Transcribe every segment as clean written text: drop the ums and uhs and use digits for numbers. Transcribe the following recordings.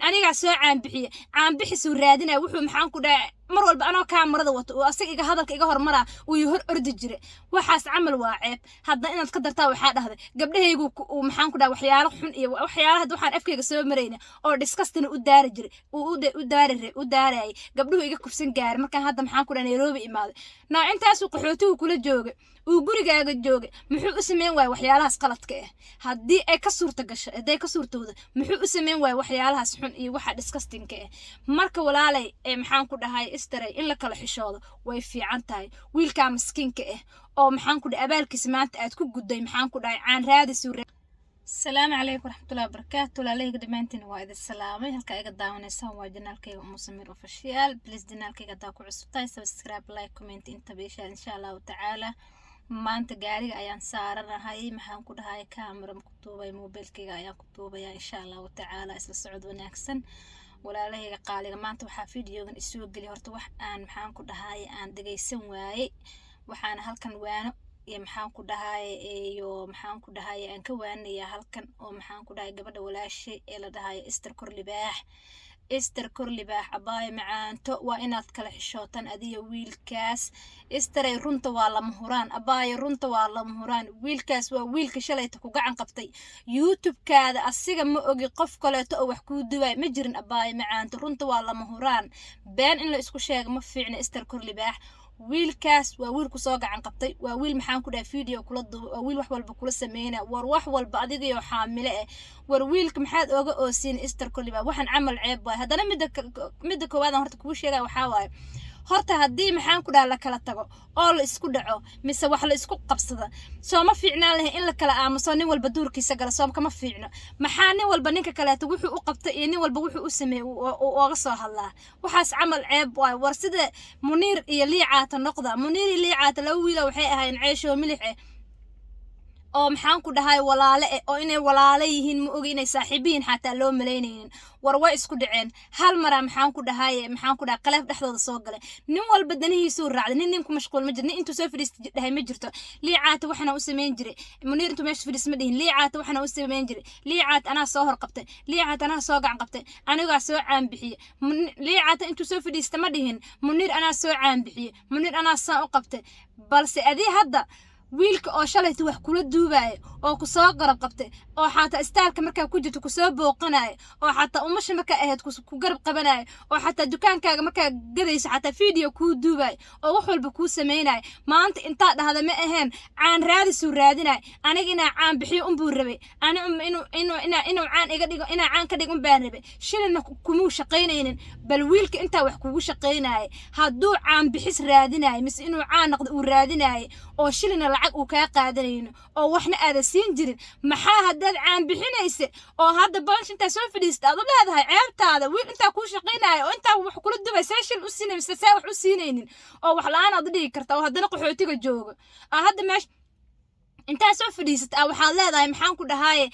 Anigaa soo caanbixiye, caanbixisuu raadinaya. Wuxuu, maxaan ku dhahay, mar walba anoo kaamarada wato oo asaga iga hadalka iga hormaraa uu i hor ordi jire. Waxaas camal waa ceeb. Hadda inaad ka dartaa waxaa dhahday gabdhahaygu uu, maxaan ku dhahay, waxyaalo xun iyo waxyaalo hadda waxaan afkayga soo marayna oo disgusting u daari jiray, uu u daari u daarayay. Gabdhuhu iga kufsan gaaray markaan hadda, maxaan ku dhahay, Nairobi imaaday. Naa intaasuu qaxootigu kula joogay, uu gurigaaga joogay, muxuu u sameyn waaya waxyaalahaas qaladka ah? Haddii ay ka suurta gasho, hadday ka suurtowda, muxuu u sameyn waaya waxyaalahaas xun iyo waxa disgustingka ah? Marka walaalay ee, maxaan ku dhahay, istaray, in la kala xishoodo way fiican tahay. Wiilkaa maskiinka ah oo, maxaan ku dhahay, abaalkiisa maanta aad ku gudday, maxaan ku dhahay, caan raadis. Asalaamu calaykum waraxmatullahi wabarakaatu. Walaalahayga dhammaantiin waa idin salaamay. Halkaa iga daawanaysaan waa channelkayga Umu Samir Official. Please, channelkayga haddaa ku cusub tahay, subscribe, like, comment intaba insha Allahu tacaala. Maanta gaariga ayaan saaranahay, maxaan ku dhahay, camera ku duubay, mobilkayga ayaan ku duubaya, insha Allahu tacaala. Isla socod wanaagsan, walaalahayga qaaliga. Maanta waxaa videogan isoo geliy horta wax aan, maxaan ku dhahay, aan dhegaysan waayey. Waxaana halkan waano iyo, maxaan ku dhahay, iyo, maxaan ku dhahay, aan ka waanaya halkan oo, maxaan ku dhahay, gabadha walaashay ee la dhahayo Ister Kor Libaax. Ister Kor Libaax, abaayo macaanto, waa inaad kala xishootaan adiga wiilkaas. Isteray, runta waa lama huraan. Abaayo, runta waa lama huraan. Wiilkaas waa wiilka shalayta ku gacan qabtay YouTube-kaada. Asiga ma ogi, qof kaleeto oo wax kuu duwaay ma jirin. Abaayo macaanto, runta waa lama huraan. Been in la isku sheega ma fiicna. Ister Kor Libaax, wiilkaas waa wiil kusoo gacan qabtay, waa wiil, maxaan ku dhahay, video kula duubay, waa wiil wax walba kula sameynaya. War wax walba adigayo xaamile ah, war wiilka maxaad ooga oosiin? Ister Koliba, waxaan camal ceeb waay. Haddana midda koowaad aan horta kuu sheegaya waxaa waaye, horta haddii, maxaan ku dhaha, la kala tago oo la isku dhaco mise wax la isku qabsada, soo ma fiicnaan lahayn in la kala aamuso, nin walba duurkiisa gala? Soo kama fiicno? Maxaa nin walba ninka kaleeto wuxuu u qabtay iyo nin walba wuxuu u sameeyey uu ooga soo hadlaa? Waxaas camal ceeb waay. War sida Muniir iyo Liicaata noqda. Muniir iyo Liicaata laba wiila waxay ahaayeen ceeshoo milix eh oo, maxaan ku dhahay, walaale eh, oo inay walaale yihiin ma ogi, inay saaxiibo yihiin xataa loo malaynaynin. War way isku dhaceen hal maraa, maxaan ku dhahay, khalaaf dhexdooda soo galay. Nin walba danihiisuu raacday. Nin ku mashquul ma jiro. Nin intuu soo fadhiista dhahay ma jirto Liicaata waxaana u samayn jiray. Muniir intuu meesha fadhiis ma dhihin Liicaata waxaana u samayn jiray, Liicaata anaa soo hor qabtay, Liicaata anaa soo gacan qabtay, anigaa soo caanbixiyey. Liicaata intuu soo fadhiista ma dhihin Muniir anaa soo caanbixiyey, Muniir anaa saan u qabtay. Balse adii hadda wiilka oo shalayta wax kula duubaayo oo kusoo garab qabtay, oo xataa istaalka markaa ku jirto kusoo booqanayo, oo xataa umasha markaa ahayd ku garab qabanayo, oo xataa dukaankaaga markaa gadayso xataa video kuu duubayo, oo wax walba kuu samaynayo, maanta intaa dhahda ma aheen caan raadisuu raadinayo, aniga inaa caan bixiyo unbuu rabay, ani inuu caan iga dhigo, inaa caan ka dhigo unbaan rabay, shilina kumuu shaqaynaynin. Bal wiilka intaa wax kugu shaqaynayay, hadduu caan bixis raadinayo mise inuu caan noqdo uu raadinayo, oo shilina lacag uu kaa qaadanayno oo waxna aadan siin jirin, maxaa haddaad caan bixinaysa oo hadda bansh intaa soo fadhiista aad u leedahay ceebtaada? Wiil intaa kuu shaqaynaayo oo intaa wax kula dubay, see shil u siinay mise see wax u siinaynin oo wax la-aan aad u dhigi karta, oo haddana qaxootiga jooga aa hadda meesha intaa soo fadhiisata ah waxaad leedahay, maxaan ku dhahaaye,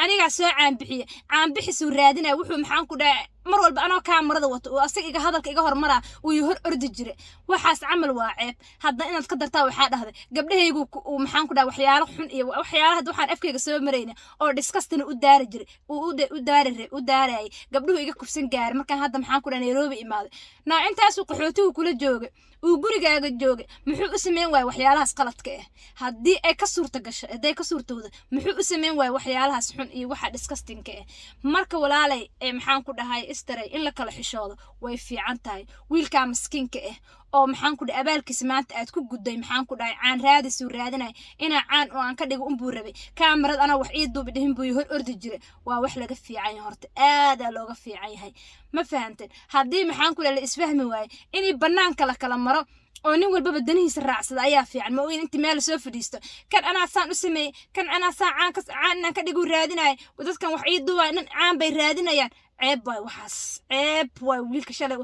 anigaa soo caanbixiye, caanbixisuu raadinaya. Wuxuu, maxaan ku dhahay, mar walba anoo kaamarada wato oo asaga iga hadalka iga hormaraa uu i hor ordi jire. Waxaas camal waa ceeb. Hadda inaad ka dartaa waxaa dhahday gabdhahaygu uu, maxaan ku dhahay, waxyaalo xun iyo waxyaalo hadda waxaan afkayga soo marayna oo disgusting u daari jiray, uu u daari u daarayay. Gabdhuhu iga kufsan gaaray markaan hadda, maxaan ku dhahay, Nairobi imaaday. Naa intaasuu qaxootigu kula joogay, uu gurigaaga joogay, muxuu u sameyn waaya waxyaalahaas qaladka ah? Haddii ay ka suurta gasho, hadday ka suurtowda, muxuu u sameyn waaya waxyaalahaas xun iyo waxa disgustingka ah? Marka walaalay ee, maxaan ku dhahay, istaray, in la kala xishoodo way fiican tahay. Wiilkaa maskiinka ah oo, maxaan ku dhahay, abaalkiisa maanta aad ku gudday, maxaan ku dhahay, caan raadisuu raadinaya, inaa caan oo aan ka dhigo unbuu rabay, kaamarad anaa wax ii duubi dhihin buu hor ordi jiray. Waa wax laga fiican yahay, horta aadaa looga fiican yahay. Ma fahanteen? Haddii, maxaan ku dhahay, la isfahmi waaye, inay banaanka la kala maro oo nin walbaba danihiisa raacsada ayaa fiican. Ma ogin inti meel soo fadhiisto, kan anaa saan u sameeyey, kan anaa saan caan ka caan inaan ka dhigu raadinaya, dadkan wax ii duubaya, nin caan bay raadinayaan. Ceeb waay waxaas, ceeb waay. Wiilka shalay,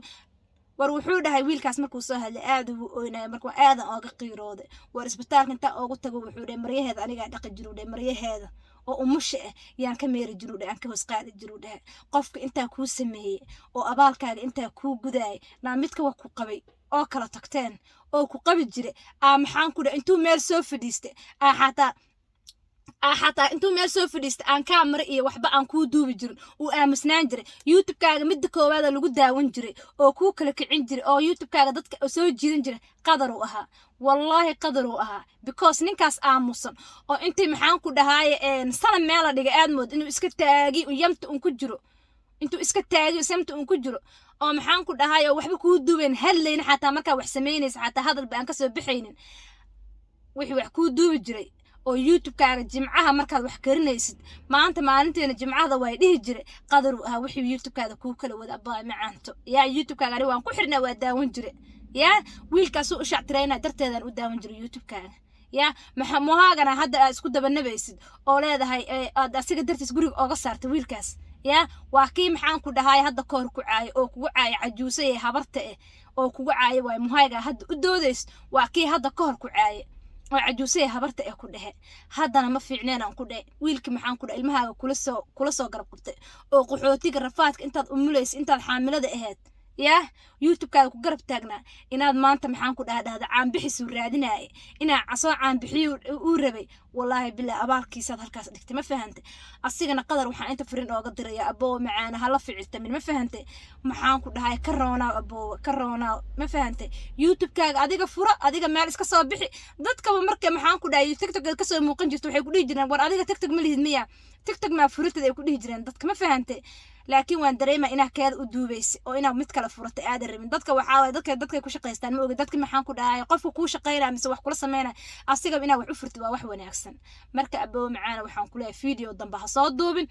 war wuxuu dhahay wiilkaas markuu soo hadlay aad ugu oynaya, marka aadan ooga qiirooday. War isbitaalka intaa oogu tago wuxuu dhahay maryaheeda anigaa dhaqi jiru dhahay, maryaheeda oo umusha ah yaan ka meeri jiru dhahay, aan ka hoos qaadi jiru dhahay. Qofka intaa kuu sameeyey oo abaalkaaga intaa kuu gudaayay, naa midka wax ku qabay oo kala tagteen oo ku qabi jira aa, maxaan ku dhahay, intuu meel soo fadhiistay aa xataa Xataa intuu meel soo fadhiista aan kaamara iyo waxba aan kuu duubi jirin, uu aamusnaan jiray. YouTube-kaaga midda koowaada lagu daawan jiray oo kuu kala kicin jiray oo YouTube-kaaga dadka soo jiidan jiray Qadar uu ahaa, wallaahi Qadar uu ahaa, because ninkaas aamusan oo intii, maxaan ku dhahaaye, sana meela dhigay aad mood inuu iska taagi yamta un ku jiro, intuu iska taagiyo samta un ku jiro oo, maxaan ku dhahay, oo waxba kuu duubayn, hadlayna, xataa markaa wax samaynaysa xataa hadalba aan kasoo bixaynin, wixii wax kuu duubi jiray oo YouTube-kaaga "Jimcaha markaad wax karinaysid, maanta maalinteena jimcada way" dhihi jiray, Qadar uu ahaa. Wixii YouTube-kaada kuu kala wada, abaa macaanto, yaa YouTube-kaaga ani waan ku xirnaa, waa daawan jire. Yaa wiilkaasuu u shactiraynaa darteedaan u daawan jiray YouTube-kaaga. Yaa maxa muhaagana hadda aad isku dabanabaysid oo leedahay aad asiga dartiis guriga ooga saartay wiilkaas? Yaa waa kii, maxaan ku dhahay, hadda kahor ku caayo oo kugu caayo cajuusa ee habarta eh oo kugu caayo waay. Muhayga hadda u doodays waa kii hadda kahor ku caaye oo cajuusaya habarta ee ku dhehe. Haddana ma fiicneen aan ku dhehe wiilkii, maxaan ku dhahe, ilmahaaga kula soo garab qabtay oo qaxootiga rafaadka intaad umulaysa, intaad xaamilada ahayd, yaa YouTube-kaaga ku garab taagnaa, inaad maanta, maxaan ku dhaha, dhahda caanbixisuu raadinaaye, inaa soo caanbixiyo uu rabay. Wallaahi bilaa abaalkiisaad halkaas dhigtay, ma fahantay? Asigana Qadar waxaan inta firin ooga diraya, aboo macaana, hala ficiltamin, ma fahantay? Maxaan ku dhahay, ka roonaaw, aboo, ka roonaaw, ma fahantay? YouTube-kaaga adiga fura, adiga meel iska soo bixi. Dadkaba marka, maxaan ku dhahay, TikTok kasoo muuqan jirta, waxay ku dhihi jireen, "War adiga TikTok ma lihid miya? TikTok maa furitad?" ay ku dhihi jireen dadka, ma fahantay? Laakiin waan dareema inaa keeda u duubaysa oo inaa mid kale furatay aadan rabin. Dadka waxaa waye dadkay ku shaqaystaan, ma ogi. Dadka, maxaan ku dhahay, qofka kuu shaqaynaya mise wax kula sameynaya, asigaba inaa wax u furtid waa wax wanaagsan. Marka aboowe macaana, waxaan ku leeyahay video dambe ha soo duubin,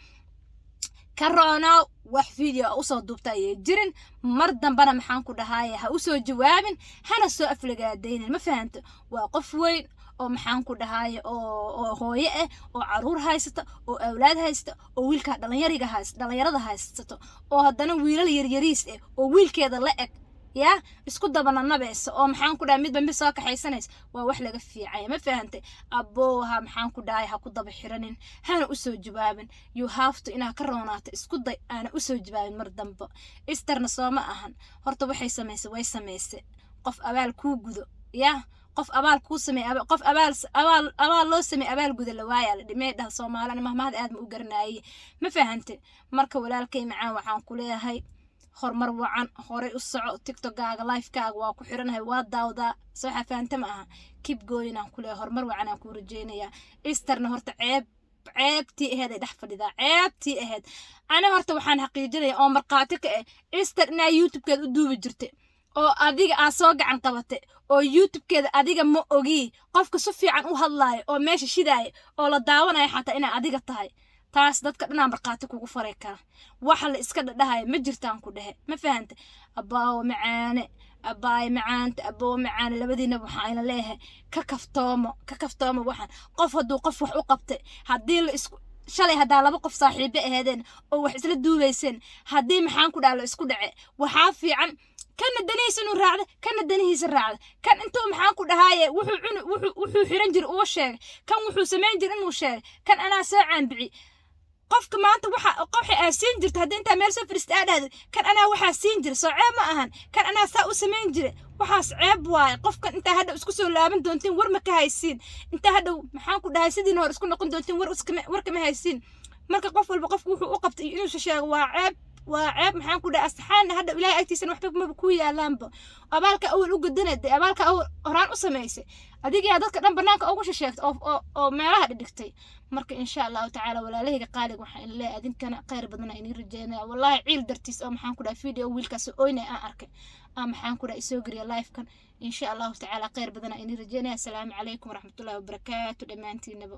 ka roonaaw. Wax video usoo duubta ayay jirin mar dambana, maxaan ku dhahaaye, ha usoo jawaabin, hana soo aflagaadaynin, ma fahanto? Waa qof weyn oo, maxaan ku dhahaaye, oo hooyo ah oo caruur haysata oo awlaad haysta oo wiilkaa dhalinyariga hayst dhalinyarada haysato oo haddana wiilal yaryariis ah oo wiilkeeda la eg yaa isku dabananabaysa oo, maxaan ku dhahay, midba mid soo kaxaysanaysa. Waa wax laga fiicaya, ma fahantay? Abooha, maxaan ku dhahay, ha ku daba xiranin, hana usoo jawaabin. You have to inaad ka roonaato, isku day aana usoo jawaabin mar dambe. Isterna sooma ahan horta, waxay samaysay way samaysay. Qof abaal kuu gudo, yaa qof abaal kuu sameey, qof abaal loo sameey abaal guda la waaya la dhimee dhah Soomaalina mahmahada aad ma u garanaayay, ma fahantay? Marka walaalkay macaan, waxaan ku leeyahay horumar wacan, horay u soco. TikTokaaga live-kaaga waa ku xiranahay, waa daawdaa, soo waxaa fahanta ma aha. Keep going aan ku leeyahay, horumar wacan aan kuu rajeynayaa. Easterna horta ceeb, ceebtii aheyd ay dhex fadhidaa, ceebtii aheyd. Ana horta waxaan xaqiijinaya oo markhaati ka ah Easter inaa YouTube-keeda u duubi jirtay oo adiga aad soo gacan qabatay oo YouTube-keeda adiga ma ogii qofka si fiican u hadlaayo oo meesha shidaaya oo la daawanayo xataa inaa adiga tahay. Taas dadka dhanaa markhaati kugu faray kara. Waxa la iska dhadhahaya ma jirtaan ku dhehe, ma fahanta? Abbaawo macaane, abbaayo macaanta, aboowo macaane, labadiinaba waxaa ina leeyahay ka kaftoomo, ka kaftoomo. Waxaan qof hadduu qof wax u qabtay, haddii la isku shalay, haddaa laba qof saaxiibo aheedeen oo wax isla duubayseen, haddii, maxaan ku dhaha, la isku dhace, waxaa fiican kana danihiisa inuu raacda, kana danihiisa raacda. Kan intuu, maxaan ku dhahaaye, wuxuu cuni, wuxuu xiran jira uu sheegay, kan wuxuu samayn jira inuu sheegay, kan anaa soo caanbici. Qofka maanta waxa qoxa aa siin jirta, haddii intaa meel soo fadhiista aa dhahdo "Kan anaa waxaa siin jira", soo ceeb ma ahan? "Kan anaa saa u samayn jira", waxaas ceeb waaye. Qofkan intaa hadhow isku soo laaban doontiin war ma ka haysiin, intaa hadhow, maxaan ku dhahay, sidiin hore isku noqon doontiin war kama haysiin. Marka qof walba qofku wuxuu u qabtay inuu sheego waa ceeb, waa ceeb. Maxaan ku dhahay, asxaanna hadha Ilaahay agtiisana waxba maba ku yaalaanba. Abaalka awal u gudana dee, abaalka awal horaan u samaysay adigaa dadka dhan banaanka ugu shisheegtay oo meelaha dhigtay. Marka insha Allahu tacaala, walaalahayga qaaliga, waxaan in leeyahay adinkana khayr badan aan inii rajeynaya. Wallaahi ciil dartiis oo, maxaan ku dhahay, video wiilkaas ooynay aan arkay aan, maxaan ku dhahay, isoo geliya live-kan. Insha Allahu tacaala khayr badan aan inii rajeynaya. Asalaamu calaykum waraxmatullahi wabarakaatu dhammaantiinaba.